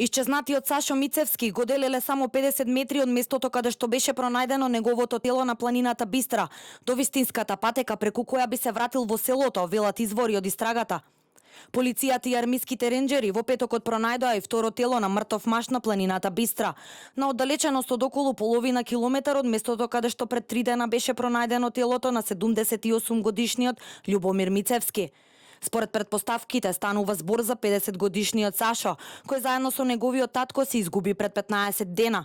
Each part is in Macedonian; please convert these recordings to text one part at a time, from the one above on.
Исчезнатиот Сашо Мицевски го делеле само 50 метри од местото каде што беше пронајдено неговото тело на планината Бистра, до вистинската патека преку која би се вратил во селото, велат извори од истрагата. Полицијата и армиските ренџери во петокот пронајдоа и второ тело на мртов маж на планината Бистра, на оддалеченост од околу половина километар од местото каде што пред 3 дена беше пронајдено телото на 78 годишниот Љубомир Мицевски. Според предпоставките станува збор за 50 годишниот Сашо, кој заедно со неговиот татко се изгуби пред 15 дена.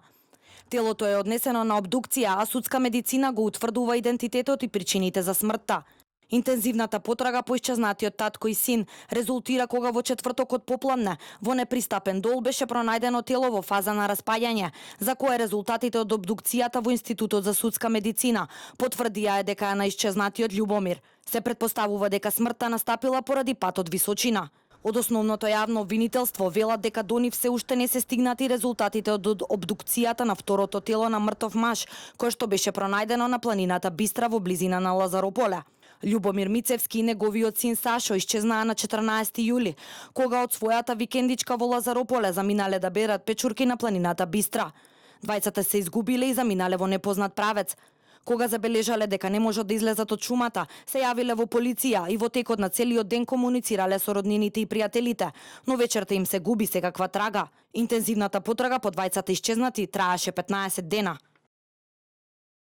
Телото е однесено на обдукција, а судска медицина го утврдува идентитетот и причините за смртта. Интензивната потрага по исчезнатиот татко и син резултира кога во четвртокот попладне во непристапен дол беше пронајдено тело во фаза на распаѓање, за кое резултатите од обдукцијата во Институтот за судска медицина потврдија дека е на исчезнатиот Љубомир. Се претпоставува дека смртта настапила поради пат од височина. Од основното јавно обвинителство велат дека до нив се уште не се стигнати резултатите од обдукцијата на второто тело на мртов маж, кој што беше пронајдено на планината Бистра во близина на Лазарополе. Љубомир Мицевски и неговиот син Сашо исчезнаа на 14 јули, кога од својата викендичка во Лазарополе заминале да берат печурки на планината Бистра. Двајцата се изгубиле и заминале во непознат правец. Кога забележале дека не можат да излезат од шумата, се јавиле во полиција и во текот на целиот ден комуницирале со роднините и пријателите, но вечерта им се губи секаква трага. Интензивната потрага по двајцата исчезнати траеше 15 дена.